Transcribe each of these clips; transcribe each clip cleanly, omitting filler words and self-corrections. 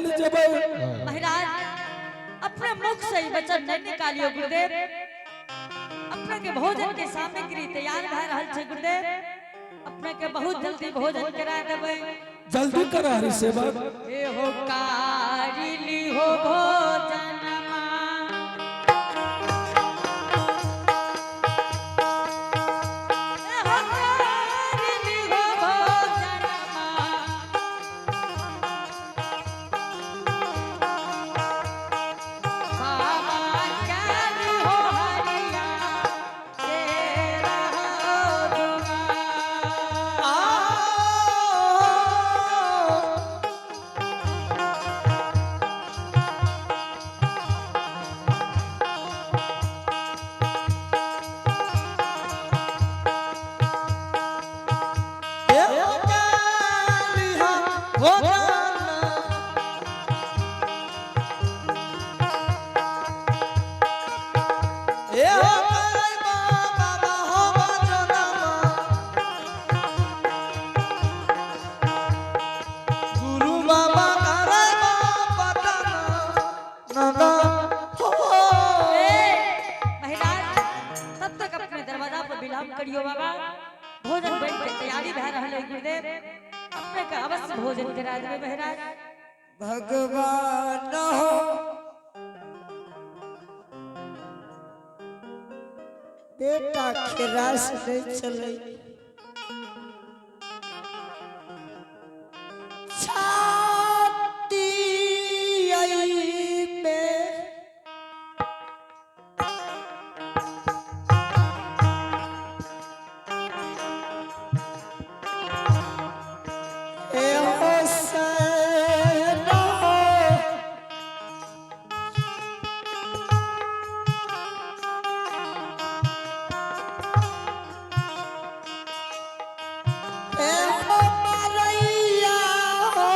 चलि जेबै। महाराज, अपने मुख से ही वचन नहीं निकालियो गुरुदेव। अपने के भोजन के सामग्री तैयार भए रहल छै गुरुदेव। अपने के बहुत जल्दी भोजन करा देबै। जल्दी कर हरि सेवक। हे हो कारिली हो भोजनमा, हे हो कारिली हो भोजनमा, बाबा काली हो हरिया तेरा हो दुआ। ए, महाराज, तब तक अपने दरवाजा पर विलाप करियो बाबा। भोजन बन के तैयारी भए रहल है गुरुदेव। अपने के अवश्य भोजन करा देबै महाराज। भगवान हो, बेटा के रास नहीं चले। छाती आई में ए हुसैन हो, ए हो मरैया हो,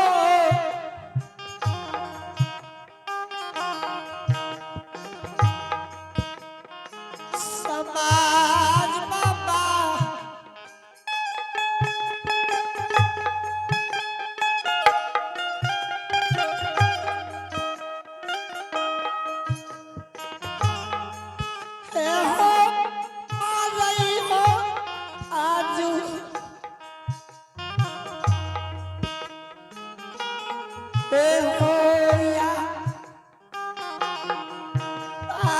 समाज बाबा। ए हो मारई हो आजू, ए हो या आ,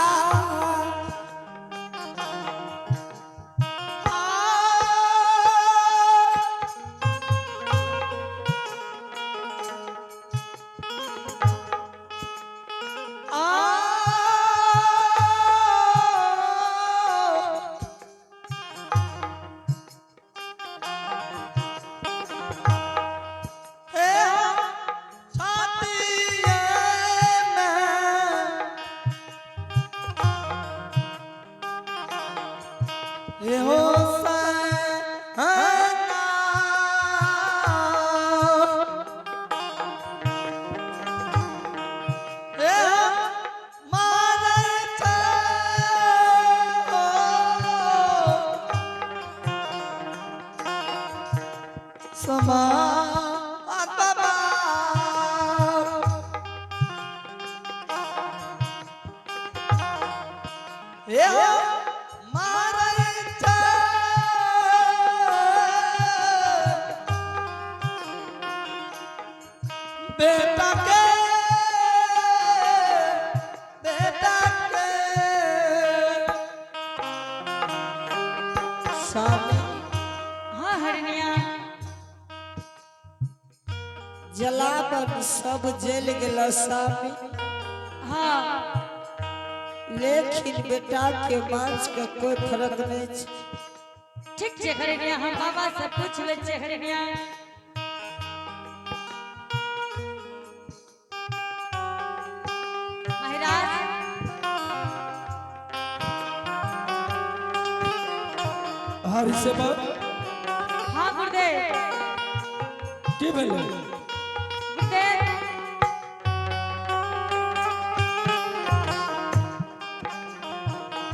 बेटा के, बेटा के स्वामी। हाँ हरनिया। जलावन सब जल गेल स्वामी। हाँ। लेकिन बेटा के मांस के कोई फर्क नहीं छै। ठीक छै हरनिया, हम बाबा से पूछ लै छियै हरनिया। महाराज। हरि सेवक। हाँ गुरुदेव। की भेलै? गुरुदेव,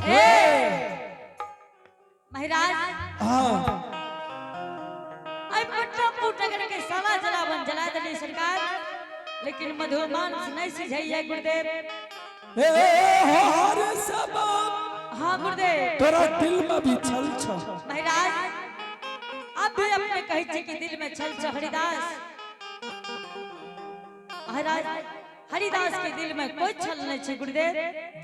ए महाराज। हाँ। आई पटनापुर नगर के साला जलावन जला देली सरकार। लेकिन मधुमांस नहीं सिझैया गुरुदेव। ए हो हरि सेवक। हाँ गुरुदेव। तोरा दिल में भी छल छ। महाराज, अब भी अपने कहै छी कि दिल में छल छ हरिदास। महाराज, हरिदास के दिल में कोई छल नहीं छै गुरुदेव।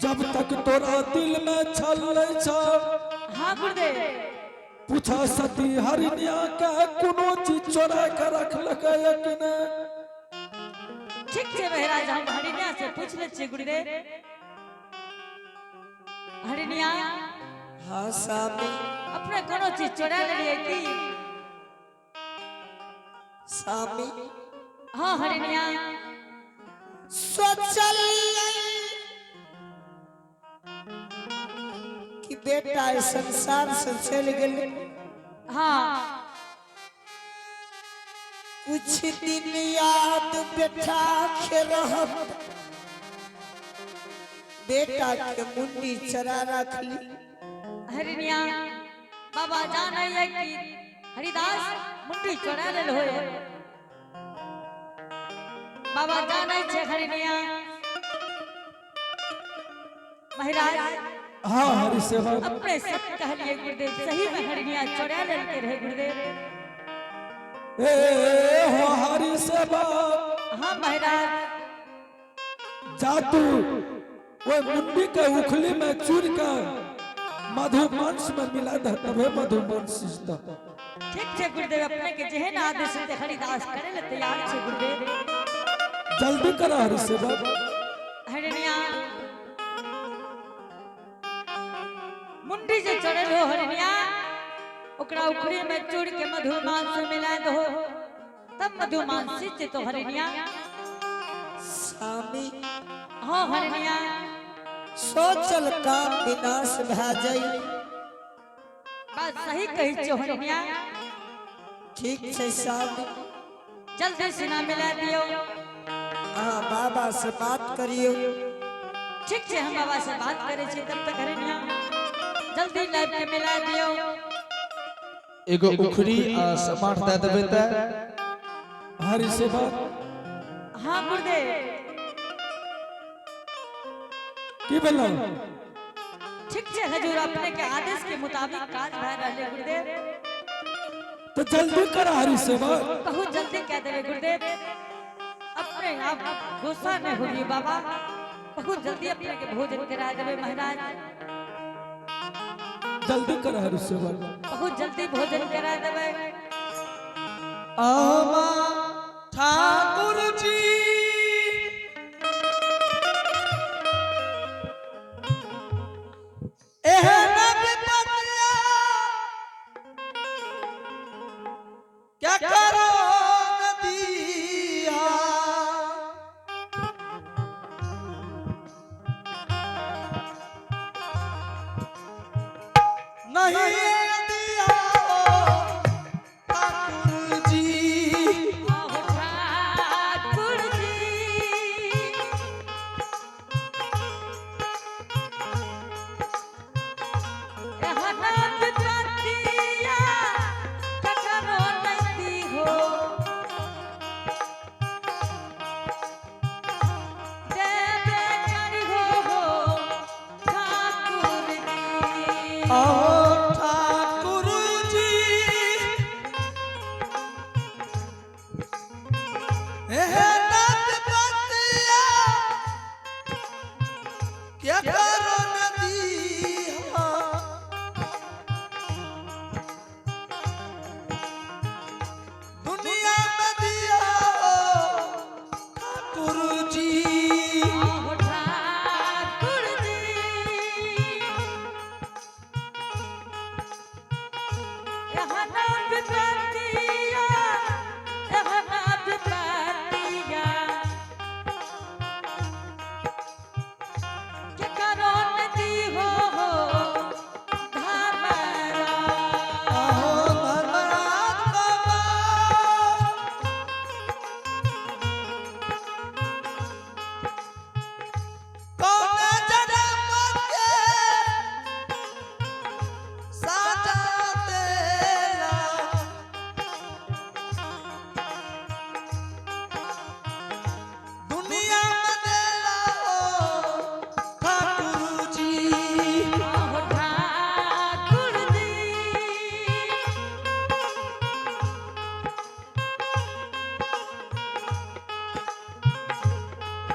जब तक तोरा दिल में छल नहीं छ, हाँ गुरुदेव। पूछा सती हरिणिया के कोनो चीज चोरा के रखलकै या कि नहीं। ठीक छै महाराज, हम हरिणिया से पूछ लै छियै गुरुदेव। हरिणिया। हाँ स्वामी। अपने कोनो चीज चोरा लेलियै की? स्वामी। हाँ हरिणिया। सोचलियै कि बेटा इस संसार से चल गेल। हाँ। कुछ दिन याद बेटा के रहत, बेटा के मुंडी चरा रखली। हरिणिया, बाबा जानै है कि हरिदास मुंडी चोरा लेल होय। बाबा जानै छै हरिणिया। महाराज। हाँ हरि सेवक। अपने सत्य कहलिए गुरुदेव, सही में हरिणिया चोरा लेलके रहे गुरुदेव। ए हो हरि सेवक। हाँ महाराज। जा तू ओहि मुंडी के उखली में चूर के मधुमांस में मिला दे, तबे मधुमांस सिझतौ। ठीक छै गुरुदेव, अपने के जेहन आदेश हेतै हरिदास करे ले तैयार छै गुरुदेव। जल्दी कर हरि सेवक। हरिणिया, मुंडी जे चढ़ल हो हरिणिया, ओकरा उखड़ी में चूर के मधुमांस में मिला दहो, तब मधुमांस सिझ जेतो हरिणिया। स्वामी। हाँ हरिणिया। सोचल काम विनाश भए जाई। बात सही कहै छियो हरिणिया। ठीक छै स्वामी। जल्दी सिना मिला दियो। अहाँ बाबा से बात करियौ। ठीक छै, हम बाबा से बात करै छी। तब तक हरिणिया, जल्दी लाबि के मिला दियो। एगो उखड़ी आ समाठ दए देबै तऽ। हरि सेवक। हाँ गुरुदेव। की भेलौ? ठीक छै हजूर, अपने के आदेश के मुताबिक काज भए रहलै गुरुदेव। तो जल्दी कर हरि सेवक। बहुत जल्दी कह देबै गुरुदेव। अपने आप गुस्सा नहीं होइए बाबा, बहुत जल्दी अपने के भोजन करा देबै महाराज। जल्दी कर हरि सेवक। बहुत जल्दी भोजन करा देबै। आमा ठाकुर जी, एहन विपतिया क्या करो नदिया। नहीं दिया ठाकुर जी। आहो ठाकुर।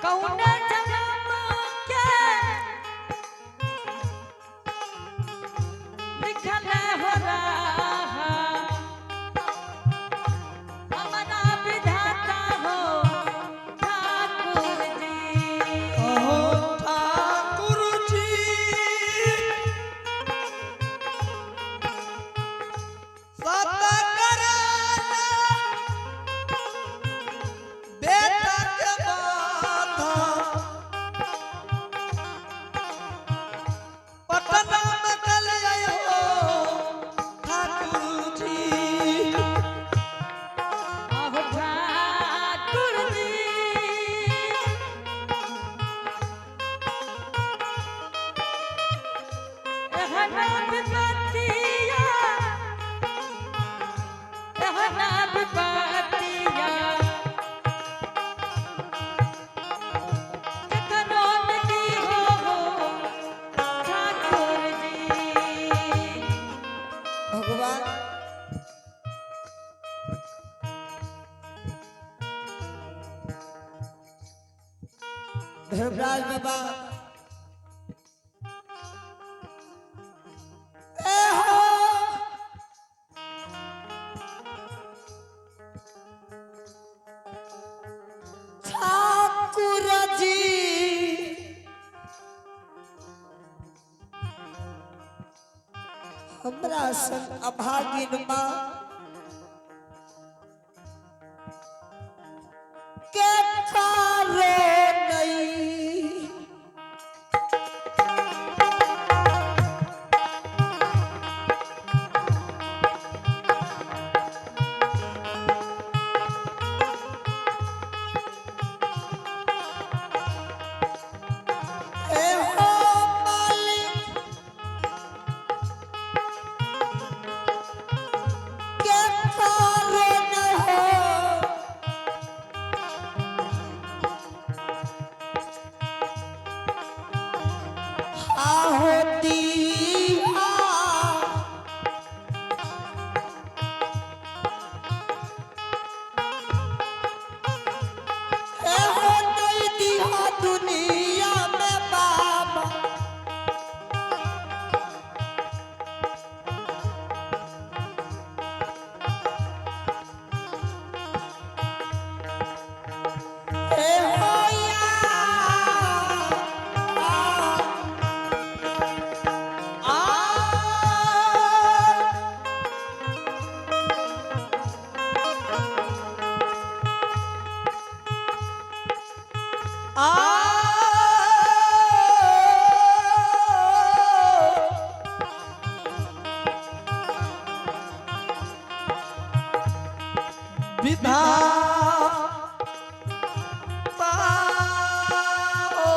कौन जन्म के लिखल हो रहा हमारा विधाता हो ठाकुर जी। अहो ठाकुर जी, सत कराना बेटा के बाधा पटना में कल आयो ठाकुर जी। आहो ठाकुर जी। एहना विपत्तिया, एहना विपत्तिया, केकरो नदी हो ठाकुर जी। भगवान धर्मराज बाबा ए हो ठाकुर जी, हमरा संग अभागिन माँ के कारण नहीं। ए हो मालिक के कारण हो आहो दिया ए हो नहीं दिया दुनिया में बाबा। ए हो या आ आ विधाता ओ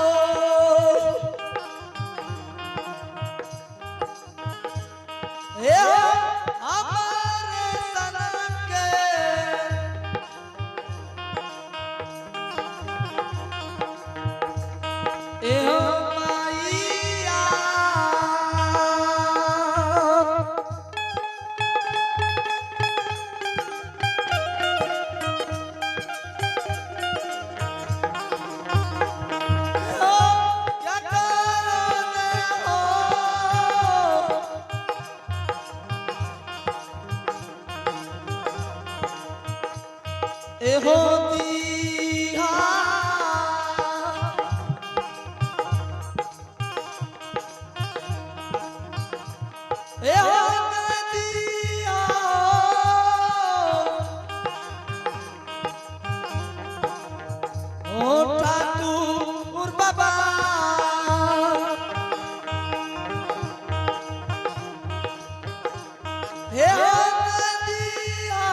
ए हो हमारे सनम के ए हो माईया। हो क्या करने हो एहो दीहा एहो नदिया ओ ठाकुर बाबा हे हो नदिया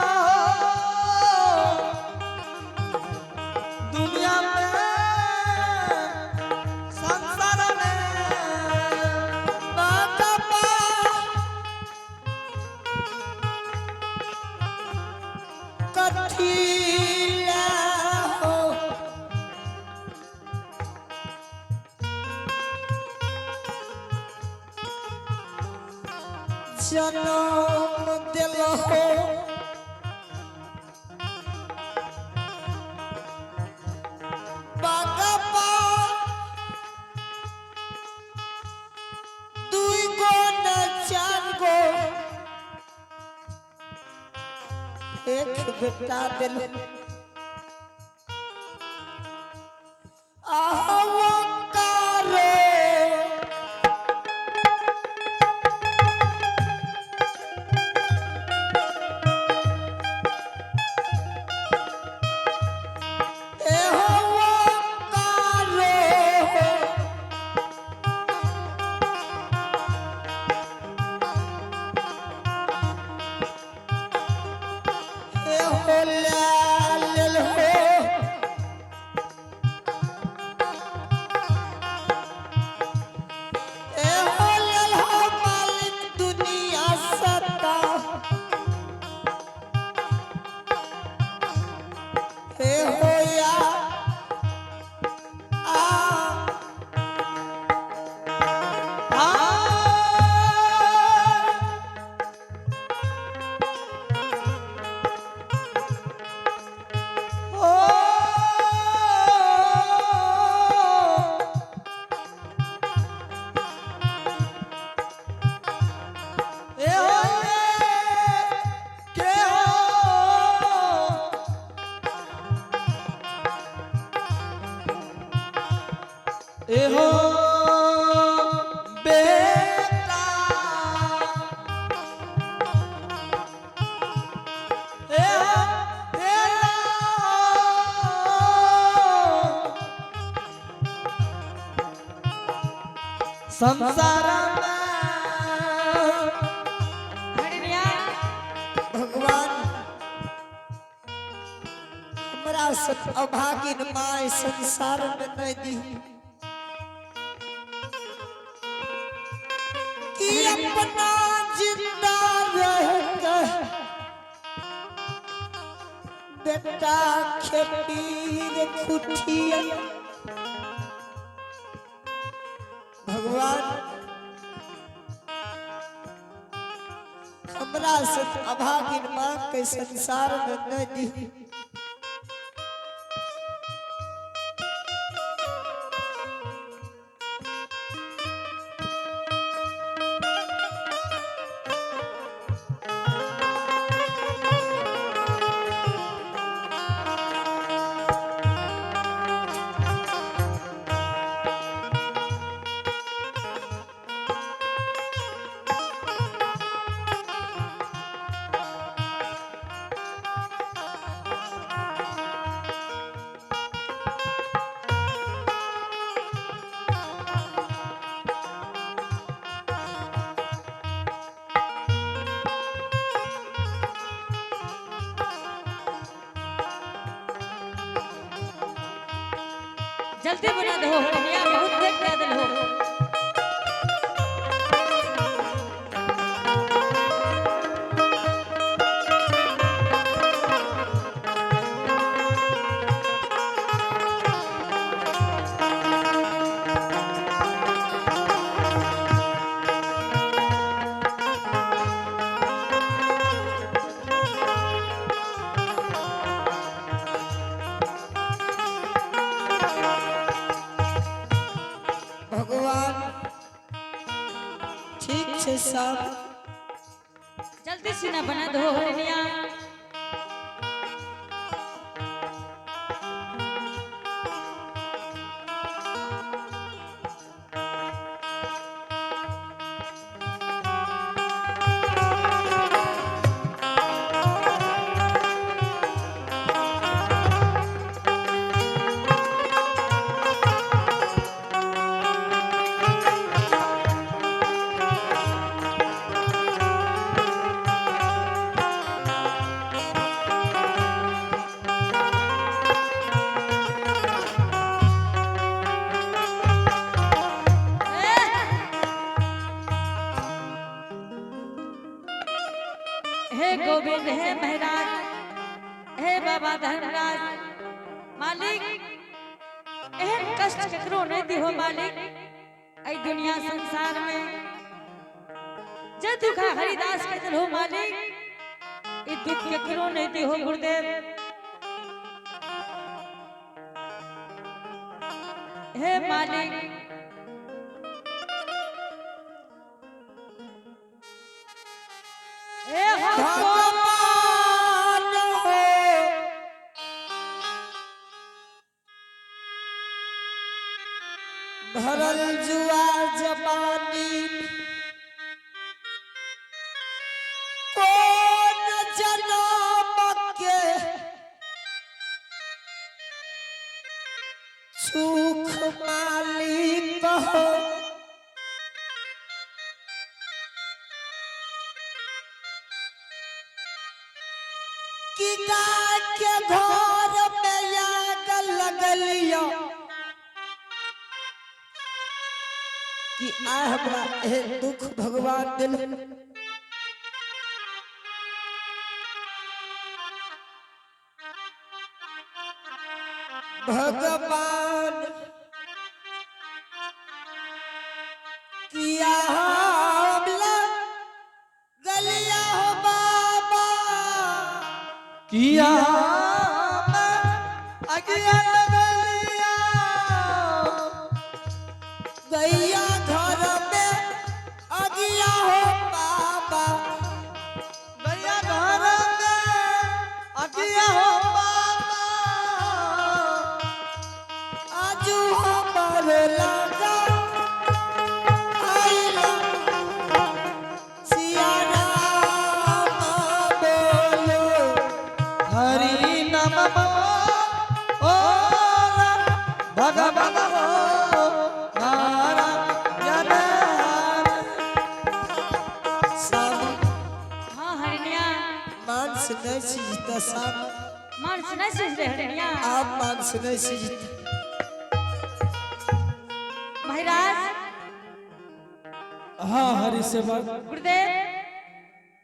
दुनिया में संसार में बाबा कठिला हो जनम दिल हो बाबा। मूर्ख बेटा दिल आहो कारो ए हो कारो ए हो लाल हो ए हो लाल हो मालिक दुनिया सता ए हो या आ आ ओ ए हो के हो ए हो बेटा ए हो बेटा संसार में हरिणिया भगवान हमरा सब अभागिन माय संसार में नहीं दी कि अपना जिंदा रह के बेटा खेती रे खुटिया भगवान हमरा से अभागिन माँ के संसार में नहीं दी जल्दी बना दो हरिणिया बहुत देर कर दिल हो। भगवान ठीक छै सब जल्दी से ना बना दो हरिणिया। हे गोविंद, हे महाराज, हे बाबा धर्मराज मालिक, एहन कष्ट केकरो नहीं दिहो मालिक एहि दुनिया संसार में। जे दुख हरिदास के दिल हो मालिक, ई दुख केकरो नहीं दिहो गुरुदेव। हे मालिक, हे हो भगवान हो। भरल जुआ जवानी कौन जनम के सुख मालिक हो कि गाय के घर में आग लगलिया कि आ हमरा एहन दुख भगवान दिल। भगवान किया हमला गलिया हो बाबा। किया मैं अगिया लगलिया। गैया घर में अगिया हो बाबा। गैया घर में अगिया हो बाबा। आजू हमर लगा आइला सिया राम बोलो। हरि नाम ओ भगवान हो नारायण हरे। स्वामी। हाँ हरिणिया। मांस नहीं सिजता स्वामी। मांस नहीं सिजले हरिणिया? आप मांस नहीं सिजता। महाराज। हाँ हरि सेवक। गुरुदेव,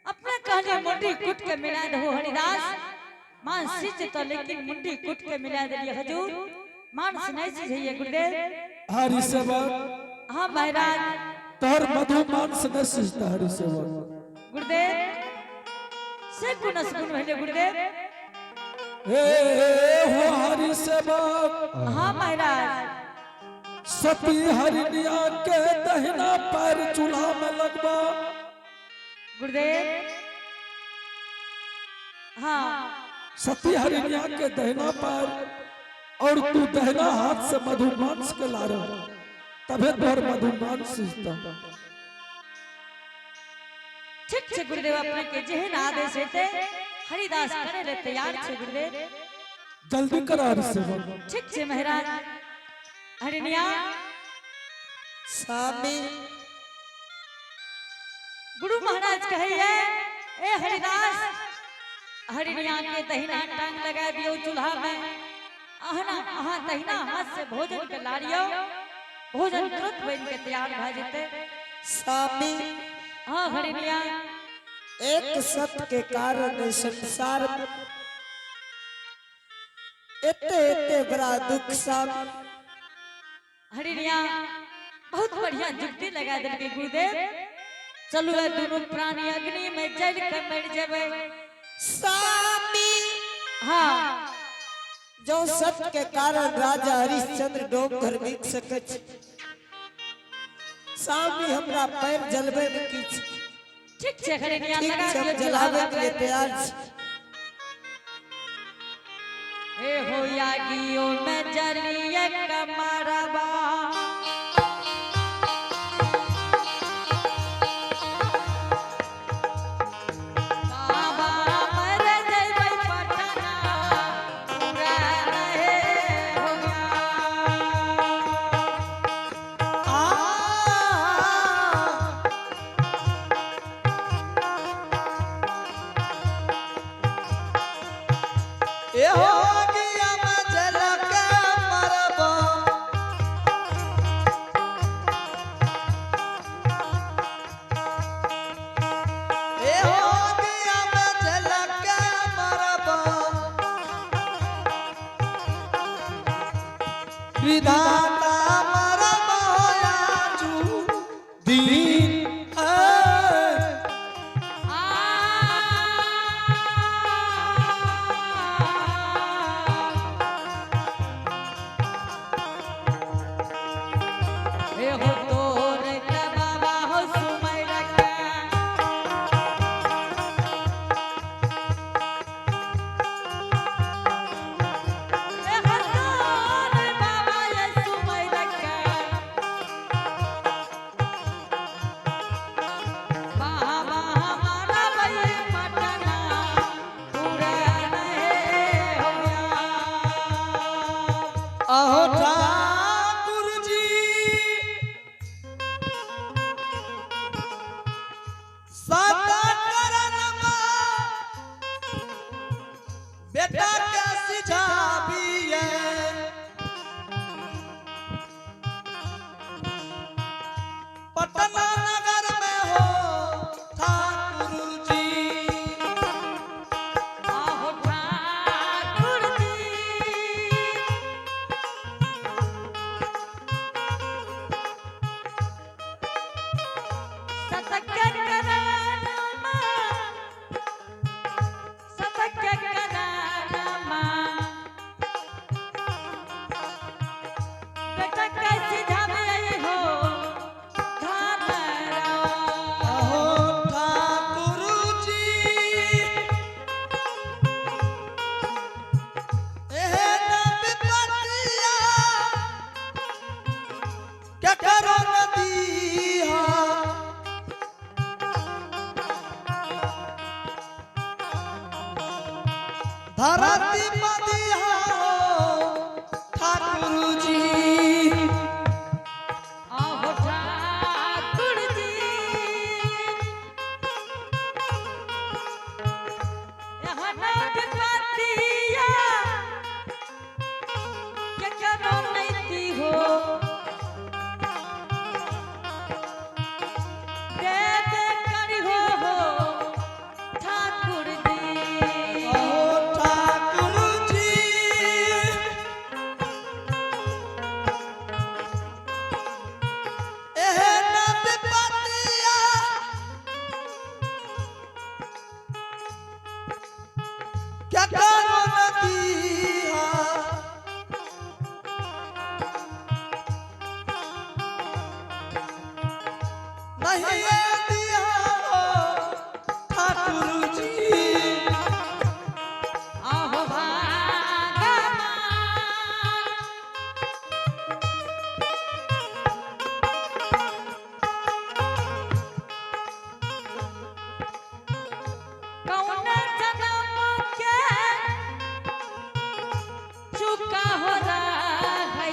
अपने कहले मुंडी कुट के मिला दो हरिदास, मांस सिज तो लेकिन मुंडी कुट के मिला दिलिए हजूर, मांस नहीं सिजइए गुरुदेव। हरि सेवक। हाँ महाराज। तोहर मधु मांस न सिजता हरि सेवक। गुरुदेव, से गुण सगुण भेले गुरुदेव? हे हो हरि सेवक। हाँ महाराज। सती हरिणिया के दहिना पैर चूल्हा में लगबा। गुरुदेव, हाँ। सती हरिणिया के दहिना पैर और तू दहिना हाथ से मधुमांस के ला रहा, तबे तोहर मधुमांस सिजता। ठीक छे गुरुदेव, अपने के जेहन आदेश हेते हरिदास करे ले तैयार छे गुरुदेव। जल्दी कर हरि सेवक। ठीक छे महाराज। हरिणिया। स्वामी। गुरु महाराज कहिए, ए हरिदास, हरिणिया के दहिना टांग लगा दियो चूल्हा में, अहना अहाँ दहिना हाथ से भोजन के लारियो, भोजन तुरंत बन के तैयार भए जेते। स्वामी। हाँ हरिणिया। एक सत्य के कारण इस संसार में एते एते बड़ा दुख स्वामी। हरिणिया बहुत बढ़िया जुक्ति लगा देलकै गुरुदेव। चलू ए दुनू प्राणी अग्नि में जल के मर जेबै। स्वामी। हाँ। जो सत्य के कारण राजा हरिश्चंद्र डोम घर बिक सके छै स्वामी, हमरा पैर जलबे में की छै? ठीक छै हरिणिया। ठीक लगा छै, दियौ हम चूल्हा जलावे के लिए में। तैयार छी। ए हो यागियो में जलिए कमरबा, बाबा मर जइबै पटना पूरा रहे होगा। आ ए हो गया मजल के मरबा। ए हो गया मजल के मरबा। विधाता मरबा आजू दिन है। आ ए हो तोर के बाबा हो सुमैर के, ए हो तोर बाबा ये सुमैर के। ठाकुर जी, सत करनमा बेटा के सिझाबिए। पटना नगर में हो ठाकुर जी। आहो ठाकुर जी। सतक करानमा, सतक करानमा, बेटा कैसी धामे हो धामरा। अहो ठाकुर जी, एहन विपतिया केकरो न दीहा। धरती मदिहा हो ठाकुर जी। आहो ठाकुर जी, यहाँ ना विपतिया केकरो नैती हो, दे दे करी हो ठाकुर जी। अहो ठाकुर जी, एहन विपतिया केकरो न दीहा। नहीं दिया हो ठाकुर जी। आहो भगवान। कौन जन्म के चुका हो रहा है,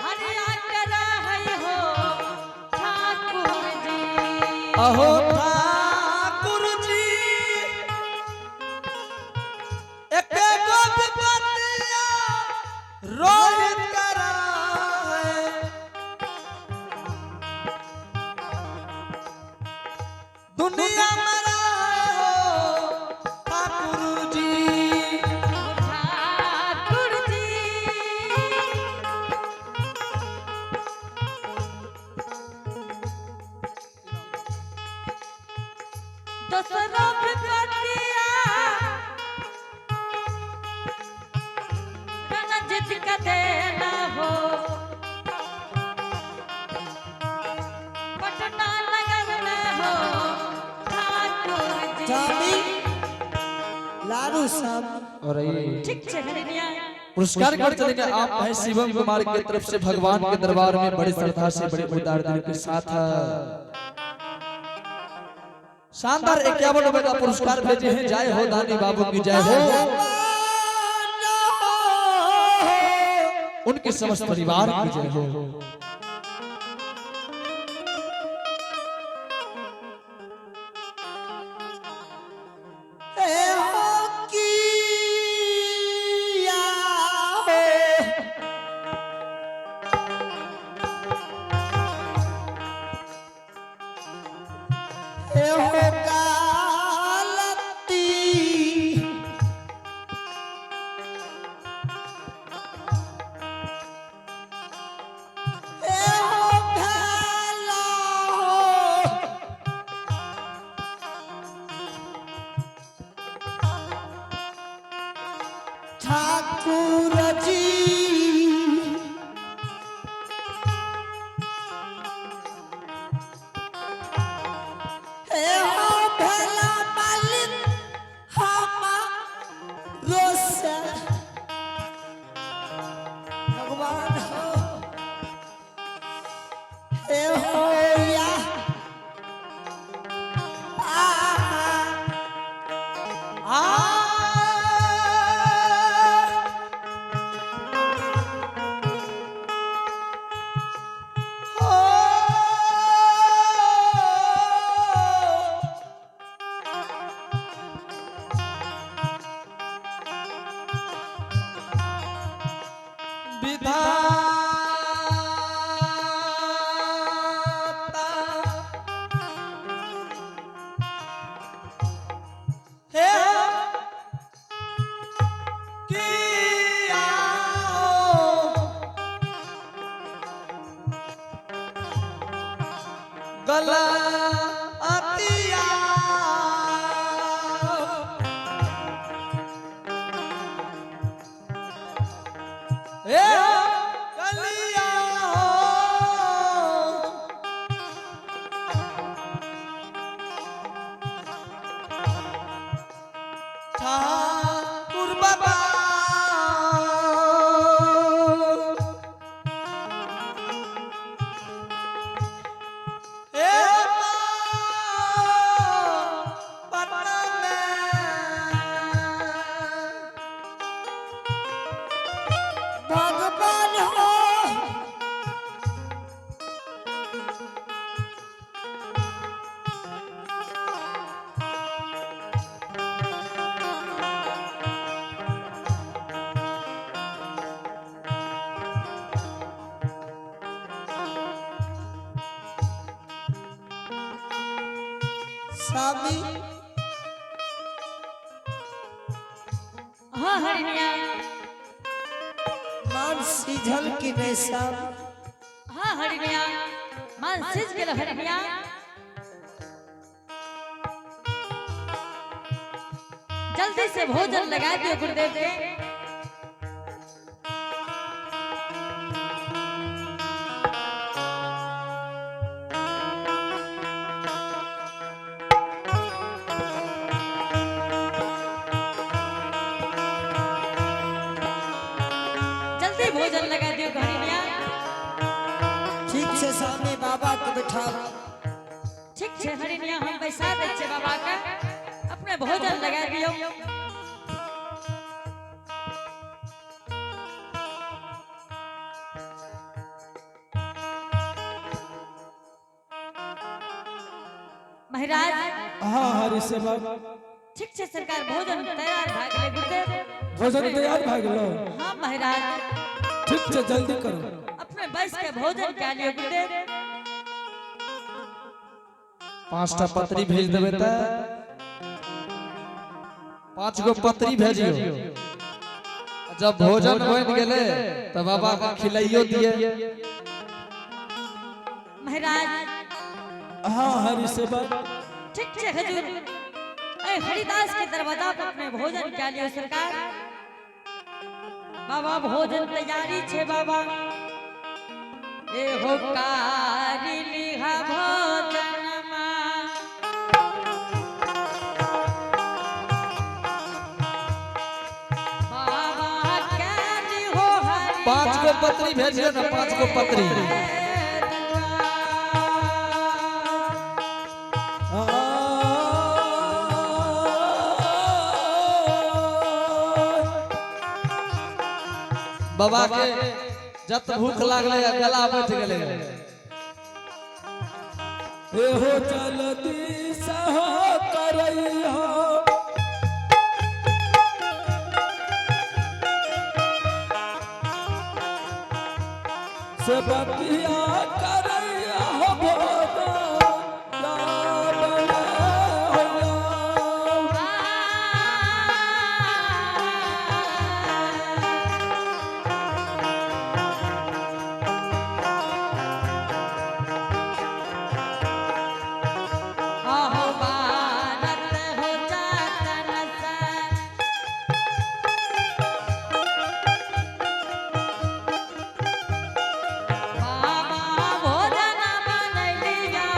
हरिया कर है हो ठाकुर जी। अहो ठाकुर जी, एके गो विपतिया रोहित करा है। दुनिया में रहे हो ठाकुर जी। ठाकुर जी। दोसरो विपतिया रणजीत का देना हो, पटना नगर में हो ठाकुर जी। स्वामी, लारू साहब। और ये ठीक छै हरिणिया। पुरस्कार कर चलेंगे आप भाई शिवम कुमार की तरफ से भगवान के दरबार में बड़ी श्रद्धा से बड़े उदार दिल के साथ शानदार 51 रुपए का पुरस्कार भेजे हैं। जय हो दानी बाबू की जय हो, उनके समस्त परिवार की जय हो। ए हो किया हो। ए हो गालती। ए हो भला हो। ठाकुर जी, हे हो भला मालिक हमारो से भगवान हो, हे हो या आ। गलतिया ए कलिया हो। ठाकुर बाबा ए पटना में भगवान हो। स्वामी। हाँ हरिणिया। मान सीझल की नहीं साहब? हाँ हरिणिया, मान सिज गेल हरिणिया। जल्दी से भोजन लगा दियो गुरुदेव के। जल्दी भोजन लगा दियो हरिणिया। ठीक से स्वामी, बाबा के बैठाओ। ठीक छै हरिणिया, हम बैसा दै छियै बाबा के, अपने भोजन लगा दियो। महाराज। हाँ हरि सेवक। ठीक छै सरकार, भोजन तैयार भए गेलै गुरुदेव। भोजन तैयार भए गेलो? हाँ महाराज। ठीक छै, जल्दी करो। अपने बैस के भोजन कए लियौ गुरुदेव। 5टा पत्री भेज देबै तऽ 5 गो पत्री भेजियो। जब भोजन बनि गेलै तऽ बाबा के खिलाइयो दिए। महाराज। हाँ हरि सेवक। ठीक छै हजूर, ए हरिदास के दरवाजा पर अपने भोजन कए लियौ सरकार। बाबा, भोजन तैयारी छै बाबा। ए हो कारी लिहा भोजनमा। बाबा कारी हो हरि। 5 गो पत्री भेजियो ने, 5 गो पत्री। बाबा के जत भूख लागलै आ गला बैठ गेलै। एहो जल्दी सह करैया। सेवकिया करैया हो भोजन लाल हो राम। आहो भारत हो जातन सा। बाबा भोजन बनैलिया।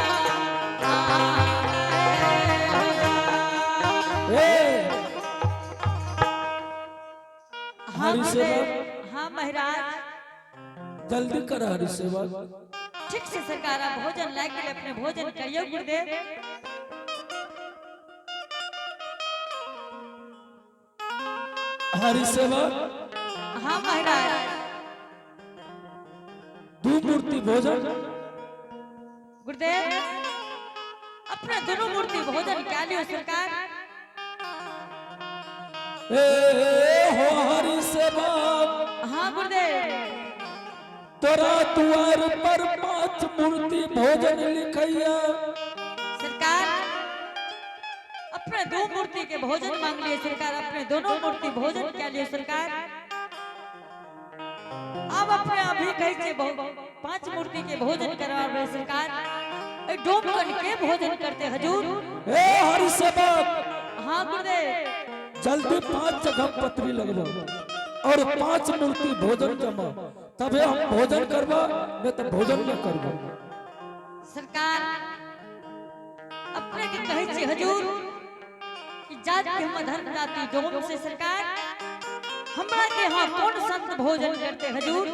ए हाँ हरि गुरुदेव। सेवक। हाँ महाराज। जल्दी कर हरि सेवक। ठीक से सरकार, आप भोजन लायक के लिए अपने भोजन करियो गुरुदेव। हरि सेवक। हाँ महाराज। दू मूर्ति भोजन। गुरुदेव, अपने दोनों मूर्ति भोजन क्या लियो सरकार। ए हो हरि सेवक। हाँ गुरुदेव। तोरा द्वार पर 5 मूर्ति भोजन लिखैया। सरकार, अपने 2 मूर्ति के भोजन मांग लिए सरकार, अपने दोनों मूर्ति भोजन क्या लिए सरकार। अब अपने अभी कही छे 5 मूर्ति के भोजन करवा रहे सरकार। ए डोमकन के भोजन करते हजूर। ए हरि सेवक। हाँ गुरुदेव। जल्दी 5 जगह पत्री लगवा और 5 मूर्ति भोजन जमा, तबे हम भोजन करबा, नहीं तो भोजन न करबा। सरकार, अपने के कहै छी हजूर कि जात के हम धर्म जाति डोम से सरकार, हमरा के यहाँ कौन संत भोजन करते हजूर?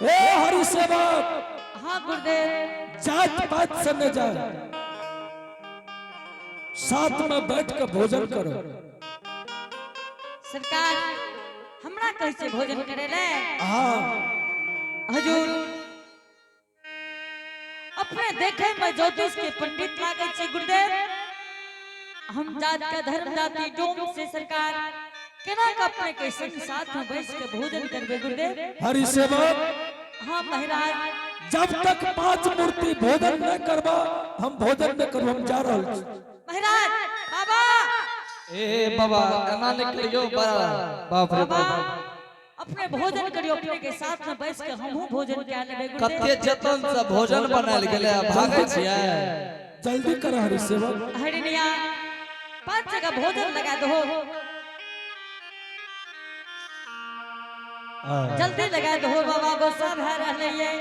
ए हरि सेवक। हाँ गुरुदेव। जात पात से न जाए, साथ में बैठ के भोजन करो। सरकार, हमरा कहै छै भोजन करे ले? हाँ। हजूर, अपने देखे में ज्योतिष के पंडित लागे छै गुरुदेव। हम जात का धर्म जाति डोम से सरकार, केना के अपने के संग साथ में बैठ के भोजन करबे गुरुदेव? हरि सेवक। हाँ महाराज। जब तक 5 मूर्ति भोजन न करबा, हम भोजन न करब, हम जा रहल छी। महाराज, बाबा। ए बाबा, एना नहि करियौ बड़ा, बाप रे बाबा। बाप। अपने भोजन करियो, अपने के साथ में बैठ के हमहू भोजन कए लेबै गुरुदेव। कते जतन से भोजन बनायल गेलै आ भागै छियै। जल्दी कर हरि सेवक। हरिनिया, 5 जगह भोजन लगा दो, जल्दी लगा दो बाबा, गुस्सा भए रहलै ये।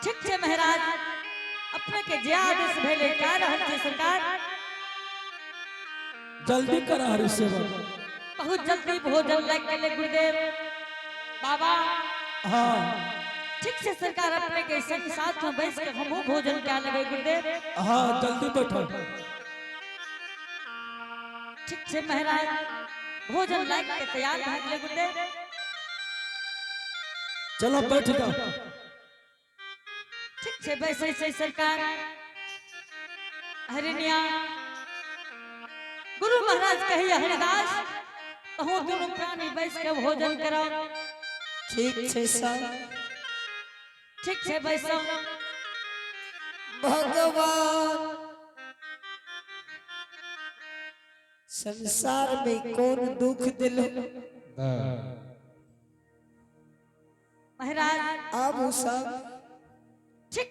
ठीक छै महाराज, अपने के जे आदेश भेलै कए रहल छै सरकार। जल्दी कर हरि सेवक। बहुत जल्दी भोजन लागि गेलै गुरुदेव। बाबा। हाँ। ठीक छै सरकार, अपने के संग साथ में बैस के हमहू भोजन कए लेबै गुरुदेव। हाँ, जल्दी बैठो। ठीक छै महाराज, भोजन लागि के तैयार भए गेलै गुरुदेव। चलो बैठ जाओ। ठीक छै, बैसै छै सरकार। हरिनिया, गुरु महाराज कहिए, हरिदास, तहु दुनू प्राणी बैस के भोजन करो। ठीक छै सर। ठीक छै, बैसो। भगवान, संसार में कौन दुख दिलो? महाराज। आबू सब। ठीक।